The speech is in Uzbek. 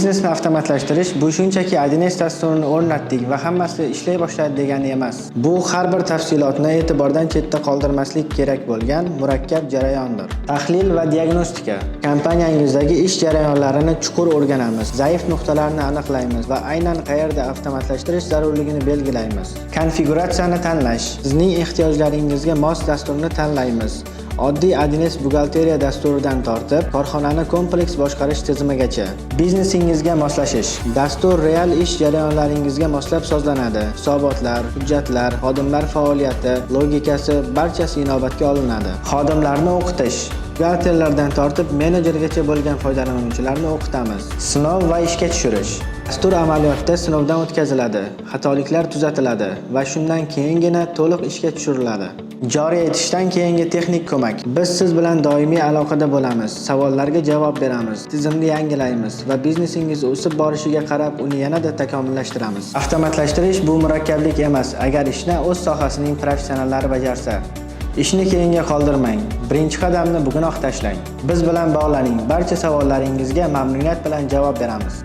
Biznesni avtomatlashtirish bu shunchaki 1С dasturini o'rnatdik va hammasi ishlay boshladi degani emas. Bu har bir tafsilotni e'tibordan chetda qoldirmaslik kerak bo'lgan murakkab jarayondir. Tahlil va diagnostika. Kompaniyangizdagi ish jarayonlarini chuqur o'rganamiz, zaif nuqtalarni aniqlaymiz va aynan qayerda avtomatlashtirish zarurligini belgilaymiz. Konfiguratsiyani tanlash. Sizning ehtiyojlaringizga mos dasturni tanlaymiz. Oddiy 1С buxgalteriya dasturidan tortib, korxonani kompleks boshqarish tizimigacha. Biznesingizga moslashish. Dastur real ish jarayonlaringizga moslab sozlanadi. Hisobotlar, hujjatlar, xodimlar faoliyati, logikasi, barchasi inobatga olinadi. Xodimlarni o'qitish. Buxgalterlardan tortib menejergacha bo'lgan foydalanuvchilarni o'qitamiz. Sinov va ishga tushirish. Dastur amaliyotda sinovdan o'tkaziladi, xatoliklar tuzatiladi va shundan keyingina to'liq ishga tushiriladi. Joriy etishdan keyingi texnik ko'mak. Biz siz bilan doimiy aloqada bo'lamiz, savollarga javob beramiz, tizimni yangilaymiz va biznesingiz o'sib borishiga qarab uni yanada takomillashtiramiz. Avtomatlashtirish bu murakkablik emas, agar ishni o'z sohasining professionallari bajarsa. Ishni keyinga qoldirmang. Birinchi qadamni bugunoq tashlang. Biz bilan bog'laning. Barcha savollaringizga mamnuniyat bilan javob beramiz.